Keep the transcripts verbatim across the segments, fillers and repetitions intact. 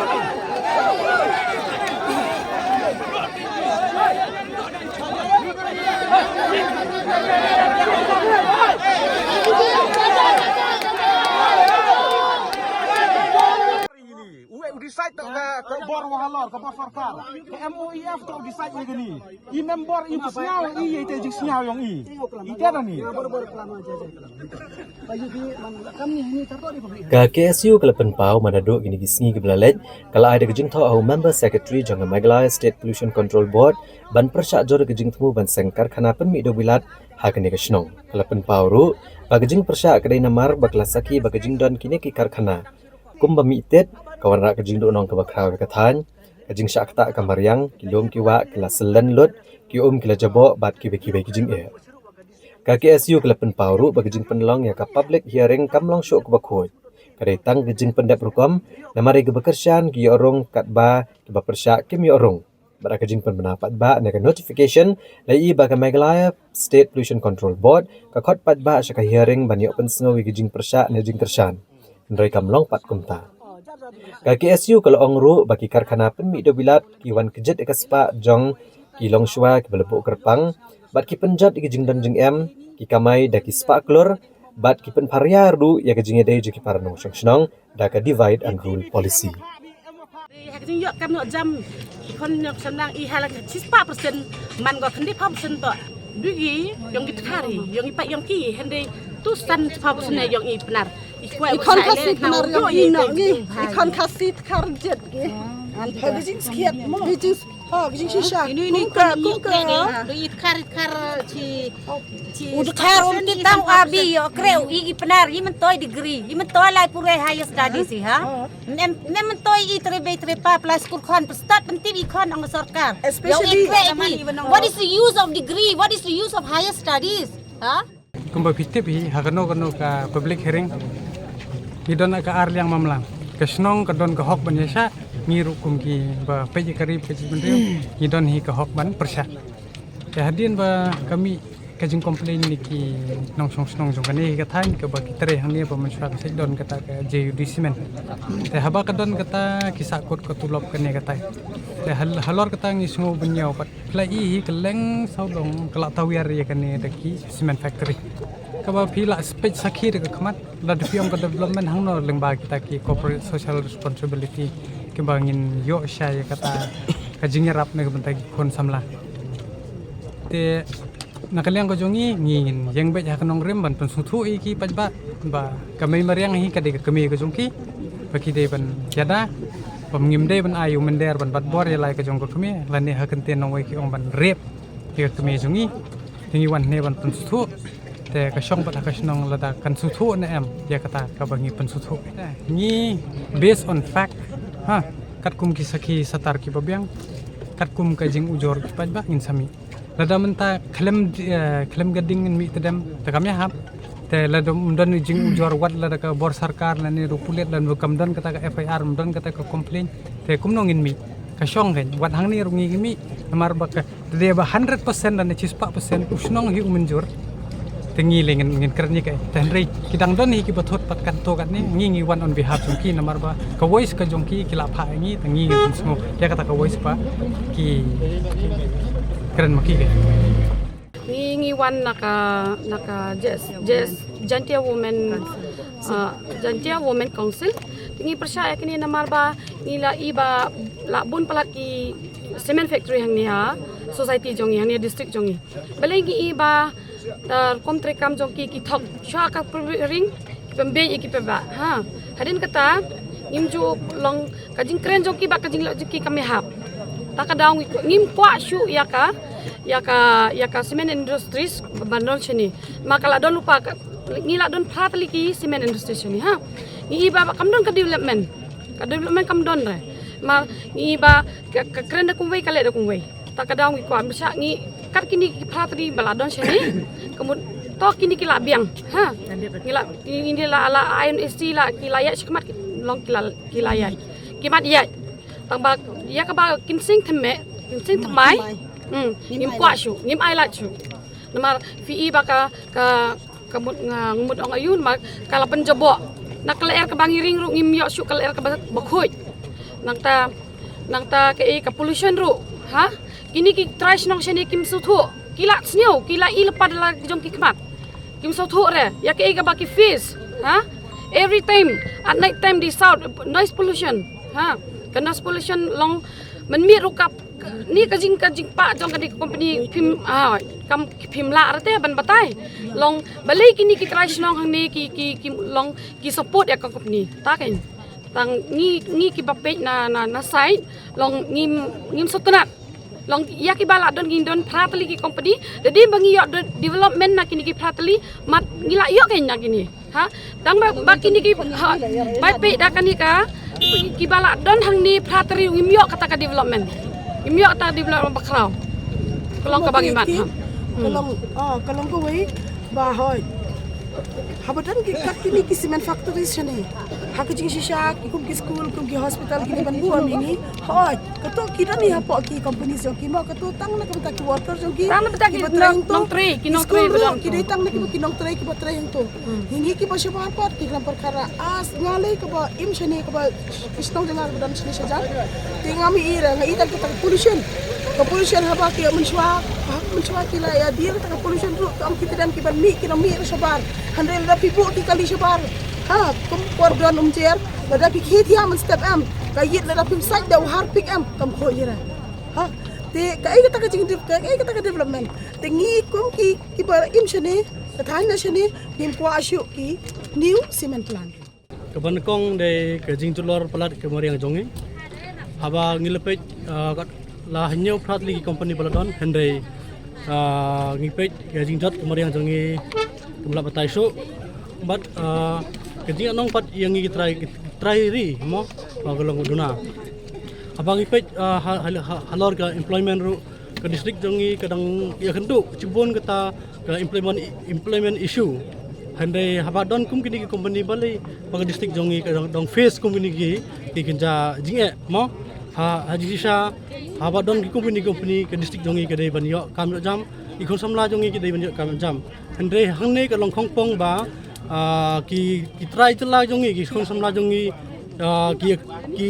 U, u decide to ka, ka bor wa halor, ka bor sorkar. Ka M O E F to decide ïa kane. I member i pysngaw i ïa ite jingsngaw yong i. Ite da ni. Ka K S U ka la pynpaw mada duh kine ki sngi ki ba la leit, ka la ai da ka jingthoh ha u member secretary jong ka Meghalaya State Pollution Control Board ban pyrshah jur ka jingthmu ban seng karkhana pynmih dewbilat ha kane ka shnong. Ka la pynpaw ruh ba ka jingpyrshah ka dei namar ba ka la sakhi ba ka jingdon kine ki karkhana kumba mih tit ka wanrah ka jingduhnong kaba khraw ïa ka thaiñ, ka jingshah ktah ka mariang, ki lum ki wah ki la syllen lut, ki um ki la jaboh bad kiwei kiwei ki jingeh. Ka K S U ka la pynpaw ruh ba ka jingpynlong ïa ka public hearing kam long shuh kaba khuid. Ka dei tang ka jingpyndep rukom namar ïa kaba kyrshan ki ïoh rung katba kiba pyrshah kim ïoh rung. Bad ka jingpynbna paidbah ne ka notification la ïohi ba ka Meghalaya State Pollution Control Board ka khot paidbah sha ka hearing ban ïoh pynsngew ïa ka jingpyrshah ne jingkyrshan. Hynrei kam long pat kumta. Ka K S U ka la ong ruh ba ki karkhana pynmih dewbilat ki wan kjit ïa ka spah jong ki longshuwa kiba la buh kyrpang bad ki pynjot ïa ki jingdon jingem, ki kamai da ki spah klur bad ki pynpharia ruh ïa ka jingïadei jong ki para nongshong shnong da ka divide and rule policy. Ha ka jingïoh kam noh jam, ki khon ñiong sandang i ha la ka shispah persen, man ko khyndai phew persen to. Dugi yong ki tkhari, yong i pat yong ki, hynrei tu san phew persen yong i Pnar. I khon Khasi Pnar yong i noh ngi. I khon Khasi tkhar jet ngi. An pha bijing skiat mo. Bijing, oh, bijing shisha. Kum ka, kum ka. I tkhar, i tkhar chi, chi. U tkhar um ti tang abi yo kreu i ki Pnar, i myntoi degree, i myntoi lai pure higher studies i ha. Mem, mem myntoi i tre bei tre pa pla skul khon, pystat pyntip i khon ong sorkar. Especially, what is the use of degree? What is the use of higher studies? Ha? Kumba phi tip hi, ha kano kano ka public hearing ngi don ka ar liang mamla. Ka shnong ka don ka hok ban ïashah, ngi ruh kum ki ba peit ïa ka ri peit ïa ka bynriew, ngi don hi ka hok ban pyrshah. Te hadien ba ka mih ka jingcomplain na ki nongshong shnong jong kane ka thaiñ kaba ki trei hangne ba mynshuwa ka sait don kata ka J U D cement. Te haba ka don kata ki sahkut ka tulop kane ka thaiñ. Te hal-, halor kata ngi sngew ban ïaw pat phi la i hi ka leng sawdong ka la tawiar ïa kane da ki cement factory. Kaba phi la peit sakhi da ka khmat. Lada phi ong ka development hangno lyngba kita ki corporate social responsibility kiba ngin ïoh shai ïa kata ka jingïarap na ka bynta ki khun samla. Te na ka liang ka jong ngi, ngi ngin ïeng beit ha ka nongrim ban pynsngewthuh ïa ki paidbah ba ka mei mariang hi ka dei ka kmie ka jong ki, ba ki dei ban ïada, ba ngim dei ban ai u mynder ban bat bor ïa lai ka jong ka kmie, lane ha kyntien nongwei ki ong ban rape ïa ka kmie jong ngi. Te ngi wan hangne ban pynsngewthuh. Te ka shong bad ha ka shnong lada kan sngewthuh ne em ïa kata kaba ngi pynsngewthuh. Ngi based on fact, ha, katkum ki sakhi satar kiba biang, katkum ka jingujor ki paidbah ngin sa mih. Lada mynta khlem, eh, khlem ka ding ngin mih tdem, te kam ïahap. Te lada ym don jingujor wat lada ka bor sorkar lane ruh pulit lane ruh kam don kata ka F I R, ym don kata ka complaint, te kumno ngin mih? Ka shong kein, wat hangne ruh ngi mih, namar ba ka Te dei ba hundred percent lane shispah percent u shnong hi u mynjur. Te ngi leh ngin, ngin kren ïa kaei. Te hynrei ki dang don hi kiba thut pat katto katne, ngi ngi wan on behalf jong ki namar ba ka voice ka jong ki ki la phah ïa ngi, te ngi ngin pynsngew ïa kata ka voice ba ki kren ma ki. Ngi ngi wan na ka, na ka J S, J S, Jaintia Women, uh, Jaintia Women Council. Te ngi pyrshah ïa kine namar ba ngi la i ba la bun palat ki cement factory hangne ha society jong ngi, hangne district jong ngi. Balei ngi i ba, uh, rukom treikam jong ki ki thok shuwa ka ring ki pynbeit ïa ki paidbah. Ha. Hadien kata ngim ju long ka jingkren jong ki bad ka jingleh jong ki kam ïahap. Ta ka daw ngi, ngim kwah shuh ïa ka, ïa ka, ïa ka cement industries ban don shane. Ma ka la don lypa ka, ngi la don phra tylli ki cement industries shane, ha. Ngi i ba, ba kam don ka development. Ka development kam don re. Ma ngi i ba ka, ka kren da kumwei ka leh da kumwei. Ta ka daw ngi kwah, pyrshah ngi kat kine ki phra tylli ba la don shane. Ka mut to kine ki la biang. Ha. Ngi la, ngi, ngi la, la I N S T la, ki la ïaid shakhmat ki long ki la, ki la ïaid. Ki mat ïaid. Tang ba ïa kaba kin seng thymmai, kin seng thymmai. Hmm, ngim kwah shuh, ngim ai lad shuh. Namar phi i ba ka, ka, ka mut nga, nga mut ong aïu namar ka la pynjaboh. Na ka lyer kaba ngi ring ruh ngim ïoh shuh ka lyer kaba, ba khuid. Nangta, nangta kaei ka pollution ruh, ha? Kine ki trai shnong shane kim sngewthuh, ki la sngew, ki la i lypa da la jong ki khmat. Kim sngewthuh re, ïa kaei kaba ki face, ha? Every time, at night time they shout, noise pollution, ha? Ka noise pollution long mynmiet ruh ka, ni ka jing, ka jingpah jong kane ka company phim, ha, kam phim lah re te ban batai. Long balei kine ki trai shnong hangne ki, ki, ki long ki support ïa ka company. Ta kein. Tang ngi, ngi kiba peit na, na, na site, long ngim, ngim sngewtynnat. Long ïa kiba la don, ngi don phra tylli ki company, da dei ba ngi ïoh de-, development na kine ki phra tylli, mat ngi la ïoh kein na kine. Ha? Tang ba, ba kine ki, ha, ba peit da kane ka, kiba la don hangne phra tylli ngim ïoh kata ka development. Ngim ïoh kata ka development ba khraw. Ka long kaba ngi mat, ha. Hmm. Ka long, ah, ka long kawei, ba hoi. Haba don ki kat kine ki cement factories shane. Ha ka jingshisha, ki kum ki school, kum ki hospital, kine ban buh ïa ngi. Hoi, kato ki don hi hapoh ki company jong ki mo, kato tang na ka bynta ki worker jong ki. Tang na bynta ki kiba trei nong-, hangto. Nongtrei, ki nongtrei school ba ruh, don ki dei tang na kiba ki nongtrei kiba trei hangto. Hmm. Hi ngi kiba shabar pat, ki khlem pyrkhat ra as nga lei kaba im shane kaba ki shnong jong nga ba don shane shajan. Te ngam i ra, nga i tang kita ka pollution. Ka pollution haba ki mynshuwa, ha mynshuwa ki la ïa dei kita ka pollution ruh, to am ki tdem kiban mih, ki nang mih ra shabar. Hynrei lada phi buh ki kali shabar. Ha, kum por don umjer, lada phi khie thiah mynstep em. Ka ïit lada phim sait da u harpic em, kam khoh ïa ra. Ha, te kaei kata ka jingdep, kaei kata ka development. Te ngi kum ki, kiba im shane, ka thaiñ na shane, ngim kwah shuh ki new cement plant. Kaba nyngkong dei ka jingjulor palat ka mariang jong ngi. Haba ngi la peit, ah, kat la hynñiew phra tylli ki company ba la don, hynrei, ah, ngi peit ka jingjot ka mariang jong ngi kam lah batai shuh. Bad, ah, ka jingnong pat ïa ngi ki trai, ki trai ri mo, ah, ka long duna. Haba ngi peit, ah, ha-, ha-, ha-, halor ka employment ruh, ka district jong ngi ka dang ïakynduh shibun kata ka employment, employment issue. Hynrei haba don kum kine ki company balei ba ka district jong ngi ka dang, dang face kum kine ki, ki kynja jingeh mo. Ha, ha jingshisha haba don ki company, company ka district jong ngi ka dei ban ïoh kam ïoh jam, ki khun samla jong ngi ki dei ban ïoh kam ïoh jam. Hynrei hangne ka long khongpong ba, ah, ki, ki trai jylla jong ngi, ki khun samla jong ngi, ah, ki, ki,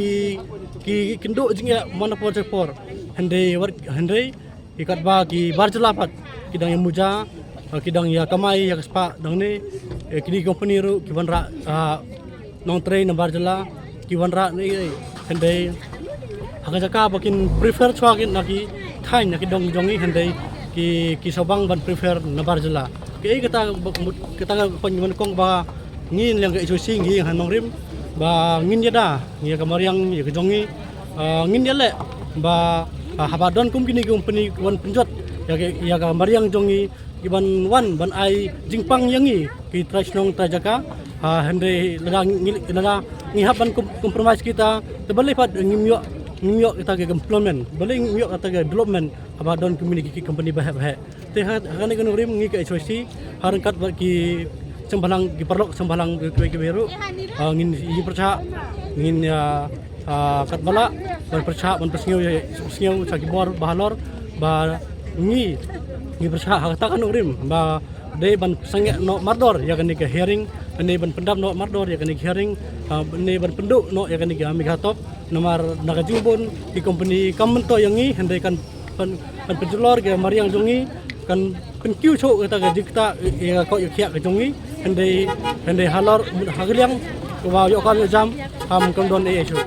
ki kynduh jingeh man la por sha por. Hynrei wat, hynrei ki katba ki bar jylla pat ki dang ïa muja, ah, ki dang ïa kamai ïa ka spah dang ne, eh, kine ki company ruh ki wanrah, ah, nongtrei na bar jylla, ki wanrah ne, eh, hynrei ha ka jaka ba kin prefer shuwa kin na ki thaiñ na ki dong jong ngi, hynrei ki, ki sawbang ban prefer na bar jylla. Kaei kata ba, kata ka pynban kong ba ngi liang ka H Y C ngi ha nongrim ba ngin ïada ngi ïa ka mariang ïa ka jong ngi, ah, ngin ïaleh ba, ah, haba don kum kine ki company wan pynjot ïa ka, ïa ka mariang jong ngi, ki ban wan ban ai jingpang ïa ngi ki trai shnong trai jaka. Ha, hynrei lada ngi, lada ngi hap ban com-, compromise kita, te balei pat ngim ïoh, ngim ïoh kita ki employment, balei ngim ïoh kita ki development haba don kum kine ki company ba heh ba heh. Te ha, ha kane ka nongrim ngi ka H Y C ha ryngkat bad ki seng bhalang, ki paralok seng bhalang kiwei kiwei ruh, ah, ngin ïa pyrshah, ngin ïa, ah, katba lah ban pyrshah, ban pynsngew, pynsngew sha ki bor ba halor ba ngi, ngi pyrshah ha kata ka nongrim ba dei ban sangeh noh mardor ïa kane ka hearing, dei ban pyndap noh mardor ïa kane ka hearing, ah, dei ban pynduh noh ïa kane ka megatop. Namar na ka jingbun ki company kam myntoi ïa ngi, hynrei kan pyn-, kan pynjulor ka mariang jong ngi, kan pynkiew shuh kata ka jingktah ïa ka koit ka khiah ka jong ngi, hynrei, hynrei halor ha ka liang kaba ïoh kam ïoh jam, kam, kam don ei ei shuh.